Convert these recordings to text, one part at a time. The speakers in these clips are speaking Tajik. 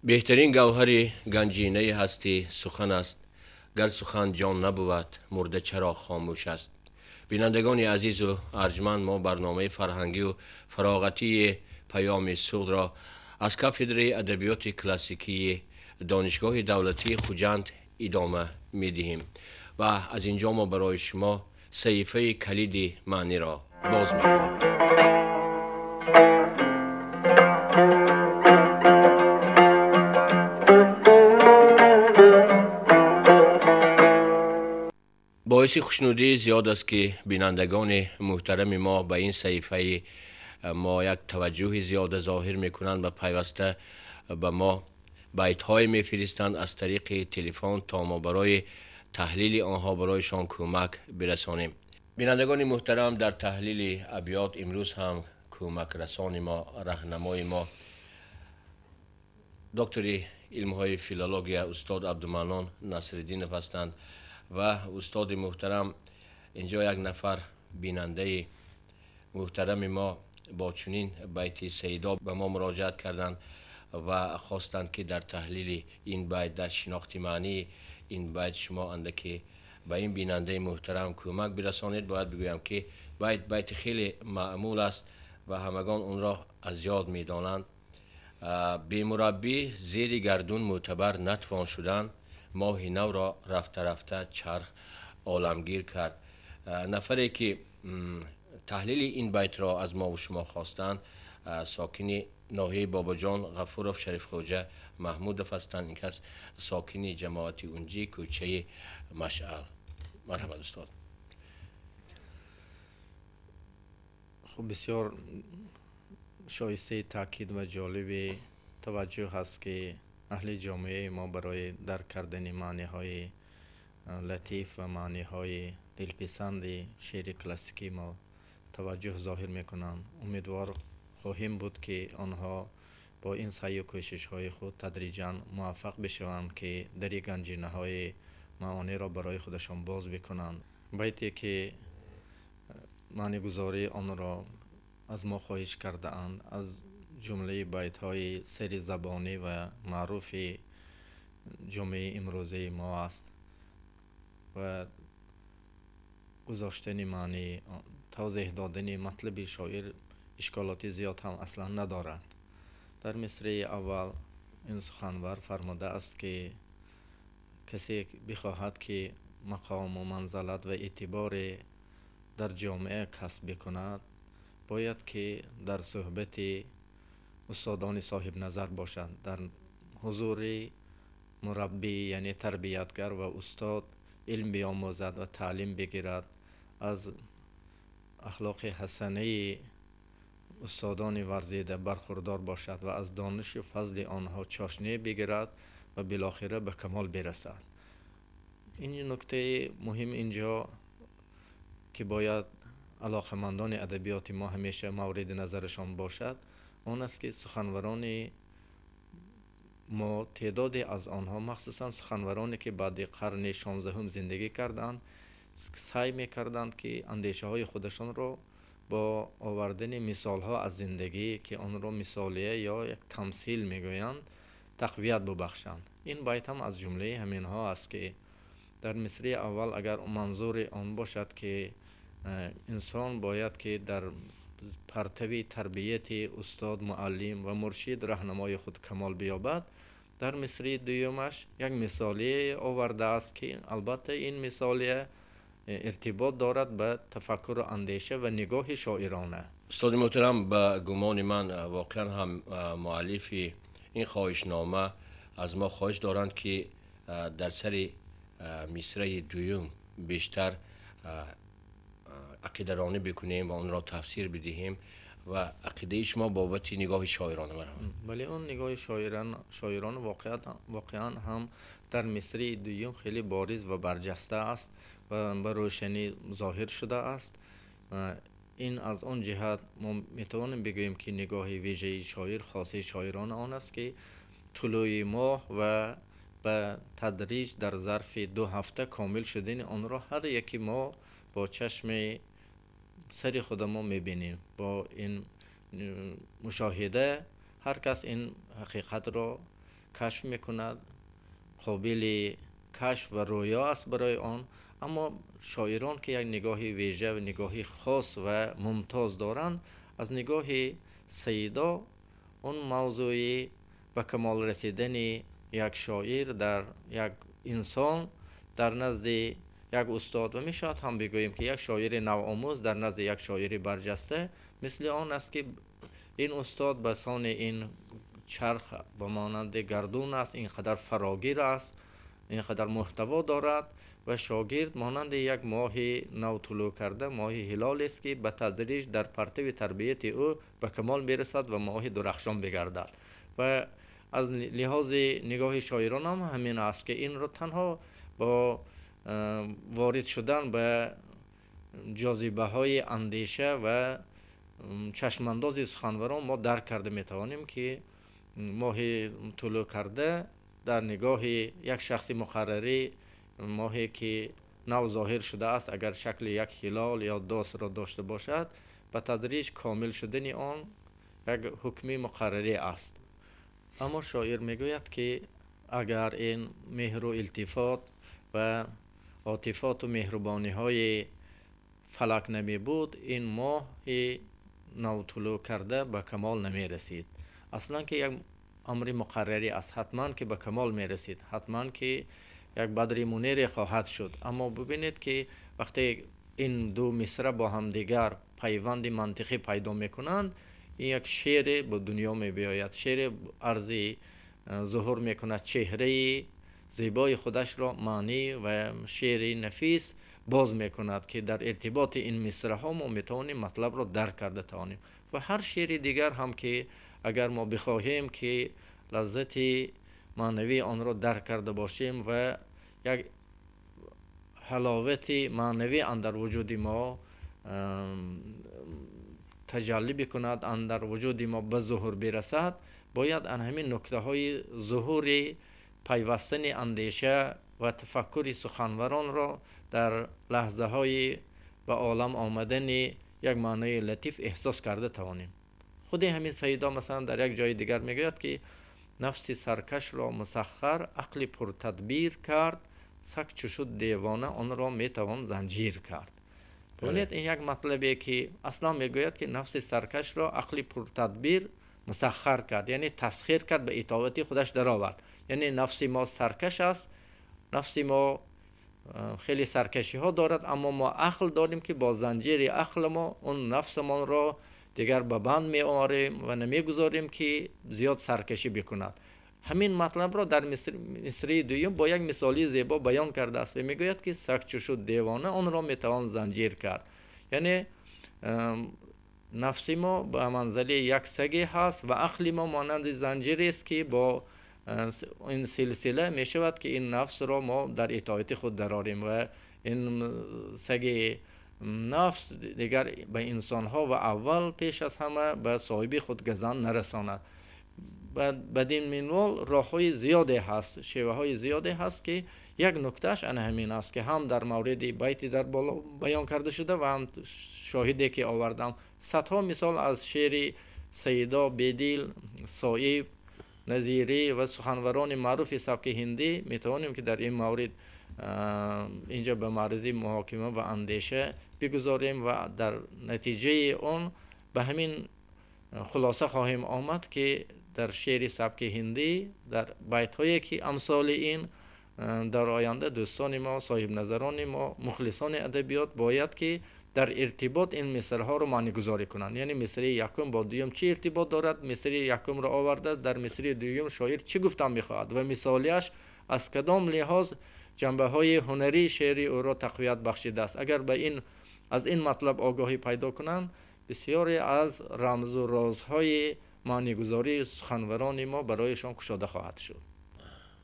Беҳтарин гавҳари ганҷинаи ҳастӣ сухан аст. Гар сухан ҷон набувад, мурда чаро хомӯш аст. Бинандагони азизу арҷманд, мо барномаи фарҳангию фароғатии Паёми Суғдро аз кафедраи адабиёти классикии Донишгоҳи давлатии Хуҷанд идома медиҳем ва аз ин ҷо мо барои шумо саҳифаи калиди маъниро боз мекунем. Боиси хушнудии зиёд аст, ки бинандагони муҳтарами мо ба ин саҳифаи мо як таваҷҷӯҳи зиёда зоҳир мекунанд ва пайваста ба мо байтҳое мефиристанд аз тариқи телефон, то мо барои таҳлили онҳо барояшон кӯмак бирасонем. Бинандагони муҳтарам, дар таҳлили абёт имрӯз ҳам кӯмакрасони мо, раҳнамои мо, доктори илмҳои филология устод Абдуманнон Насриддинов ҳастанд. Ва устоди муҳтарам, инҷо як нафар бинандаи муҳтарами мо бо чунин байти Саидо ба мо муроҷиат карданд ва хостанд, ки дар таҳлили ин байт, дар шинохти маънии ин байт шумо андаке ба ин бинандаи муҳтарам кӯмак бирасонед. Бояд бигӯям, ки байт байти хеле маъмул аст ва ҳамагон онро аз ёд медонанд. Бемураббӣ зери гардун мӯътабар натвон шудан, моҳи навро рафта-рафта чарх оламгир кард. Нафаре ки таҳлили ин байтро аз мову шумо хостанд, сокини ноҳияи Бобоҷон Ғафуров Шарифхоҷа Маҳмудов ҳастанд. Ин кас сокини ҷамоати Унҷӣ, кӯчаи Машъал. Марҳамат, устод. Хуб, бисёр шоистаи таъкид ва ҷолиби таваҷҷӯҳ аст, ки аҳли ҷомеаи мо барои дарк кардани маъниҳои латиф ва маъниҳои дилписанди шеъри классикии мо таваҷҷӯҳ зоҳир мекунанд. Умедвор хоҳем буд, ки онҳо бо ин саъю кӯшишҳои худ тадриҷан муваффақ бишаванд, ки дари ганҷинаҳои маониро барои худашон боз бикунанд. Байте ки маънигузории онро аз мо хоҳиш кардаанд, аз ҷумлаи байтҳои сари забонӣ ва маъруфи ҷомеаи имрӯзаи мо аст ва гузоштани маънӣ, тавзеҳ додани матлаби шоир ишколоти зиёд ҳам аслан надорад. Дар мисраи аввал ин суханвар фармудааст, ки касе бихоҳад, ки мақому манзалат ва эътиборе дар ҷомеа касб бикунад, бояд ки дар суҳбати устодони соҳибназар бошад, дар ҳузури мураббӣ, яъне тарбиятгар ва устод илм биомӯзад ва таълим бигирад, аз ахлоқи ҳасанаи устодони варзида бархурдор бошад ва аз донишу фазли онҳо чошне бигирад ва билохира ба камол бирасад. Ин нуктаи муҳим инҷо, ки бояд алоқамандони адабиёти мо ҳамеша мавриди назарашон бошад, он аст, ки суханварони мо, теъдоде аз онҳо, махсусан суханвароне ки баъди қарни 16-ум зиндагӣ карданд, саъй мекарданд, ки андешаҳои худашонро бо овардани мисолҳо аз зиндагӣ, ки онро мисолия ё як тамсил мегӯянд, тақвият бубахшанд. Ин байт ҳам аз ҷумлаи ҳаминҳо аст, ки дар мисраи аввал агар манзури он бошад, ки инсон бояд ки дар партави тарбияти устод, муаллим ва муршид, раҳнамои худ камол биёбад, дар мисраи дуюмаш як мисолие овардааст, ки албатта ин мисолия иртибот дорад ба тафаккуру андеша ва нигоҳи шоирона. Устоди муҳтарам, ба гумони ман, воқеан ҳам муаллифи ин хоҳишнома аз мо хоҳиш доранд, ки дар сари мисраи дуюм бештар ақидаронӣ бикунем ва онро тафсир бидиҳем ва ақидаи шумо бобати нигоҳи шоирона. Марҳамат. Бале, он нигоҳи шоирона воқеан ҳам дар мисраи дуюм хеле бориз ва барҷаста аст ва ба рӯшанӣ зоҳир шудааст. Ин аз он ҷиҳат мо метавонем бигӯем, ки нигоҳи вижаи шоир, хосаи шоирона он аст, ки тулӯи моҳ ва ба тадриҷ дар зарфи 2 ҳафта комил шудани онро ҳар яки мо бо чашми сари худамон мебинем. Бо ин мушоҳида ҳар кас ин ҳақиқатро кашф мекунад, қобили кашф ва рӯё аст барои он. Аммо шоирон ки як нигоҳи вижа ва нигоҳи хос ва мумтоз доранд, аз нигоҳи Сайидо он мавзӯи ба камол расидани як шоир дар як инсон дар назди як устод, ва мешавад ҳам бигӯем ки як шоири навомӯз дар назди як шоири барҷаста мисли он аст ки ин устод ба сони ин чарх ба монанди гардун аст, ин қадар фарогир аст, ин қадар муҳтаво дорад, ва шогирд монанди як моҳи нав тулӯъ карда, моҳи ҳилол аст ки ба тадриҷ дар партави тарбияти ӯ ба камол мерасад ва моҳи дурахшон бигардад. Ва аз лиҳози нигоҳи шоирон ҳам ҳамин аст ки инро танҳо бо ворид шудан ба ҷозибаҳои андеша ва чашмандози суханварон мо дарк карда метавонем ки моҳи тулӯъ карда дар нигоҳи як шахси муқаррарӣ, моҳе ки нав зоҳир шудааст, агар шакли як ҳилол ё досро дошта бошад, ба тадриҷ комил шудани он як ҳукми муқаррарӣ аст. Аммо шоир мегӯяд ки агар ин меҳру илтифот ва отифоту меҳрубониҳои фалак намебуд, ин моҳи нав тулӯъ карда ба камол намерасид. Аслан ки як амри муқаррарӣ аст, ҳатман ки ба камол мерасид, ҳатман ки як бадри мунире хоҳад шуд. Аммо бибинед ки вақте ин ду мисра бо ҳамдигар пайванди мантиқӣ пайдо мекунанд, ин як шеъре ба дунё мебиёяд, шеъре арзи зуҳур мекунад, чеҳраи зебои худашро маънӣ ва шеъри нафис боз мекунад ки дар иртиботи ин мисраҳо мо метавонем матлабро дарк карда тавонем. Ва ҳар шеъри дигар ҳам ки агар мо бихоҳем ки лаззати маънавии онро дарк карда бошем ва як ҳаловати маънавӣ андар вуҷуди мо таҷаллӣ бикунад, андар вуҷуди мо ба зуҳур бирасад, бояд ан ҳамин нуктаҳои зуҳури пайвастани андеша ва тафаккури суханваронро дар лаҳзаҳои ба олам омадани як маънои латиф эҳсос карда тавонем. Худи ҳамин Сайидо масалан дар як ҷои дигар мегӯяд ки нафси саркашро мусаххар ақли пуртадбир кард, саг чу шуд девона онро метавон занҷир кард. Бибинед, ин як матлабе ки аслан мегӯяд ки нафси саркашро ақли пуртадбир мусаххар кард, яъне тасхир кард, ба итоати худаш даровард. Яъне нафси мо саркаш аст, нафси мо хеле саркашиҳо дорад, аммо мо ақл дорем ки бо занҷири ақли мо он нафсамонро дигар ба банд меорем ва намегузорем ки зиёд саркашӣ бикунад. Ҳамин матлабро дар мисраи дуюм бо як мисоли зебо баён кардааст ва мегӯяд ки саг чу шуд девона онро метавон занҷир кард. Яъне нафси мо ба манзилаи як саге ҳаст ва ақли мо монанди занҷирест ки бо ин силсила мешавад ки ин нафсро мо дар итоати худ дарорем ва ин саги нафс дигар ба инсонҳо ва аввал пеш аз ҳама ба соҳиби худ газанд нарасонад. Бадин минвол роҳҳои зиёде ҳаст, шеваҳои зиёде ҳаст ки як нуктааш ана ҳамин аст ки ҳам дар мавриди байти дар боло баён карда шуда ва ҳам шоҳиде ки овардам, садҳо мисол аз шеъри Сайидо, Бедил, Соиб, Назирӣ ва суханварони маъруфи сабки ҳиндӣ метавонем ки дар ин маврид инҷо ба маъризии муҳокима ва андеша бигузорем ва дар натиҷаи он ба ҳамин хулоса хоҳем омад ки дар шеъри сабки ҳиндӣ дар байтҳое ки амсоли ин дар оянда дӯстони мо, соҳибназарони мо, мухлисони адабиёт бояд ки дар иртибот ин мисрҳоро маънигузорӣ кунанд. Яъне мисраи якум бо дуюм чӣ иртибот дорад? Мисраи якумро оварда дар мисраи дуюм шоир чӣ гуфтан мехоҳад ва мисолияш аз кадом лиҳоз ҷанбаҳои ҳунарии шеъри ӯро тақвият бахшидааст. Агар аз ин матлаб огоҳӣ пайдо кунанд, бисёре аз рамзу розҳои маънигузории суханварони мо барояшон кушода хоҳад шуд.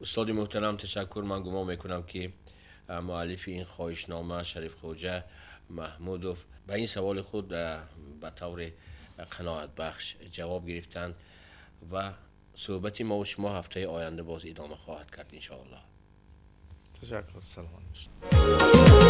Устоди муҳтарам, ташаккур. Ман гумон мекунам ки муаллифи ин хоҳишнома Шарифхоҷа Маҳмудов ба ин саволи худ ба таври қаноатбахш ҷавоб гирифтанд ва суҳбати мо шумо ҳафтаи оянда боз идома хоҳад кард, иншоаллоҳ. Ташаккур, саломат бошед.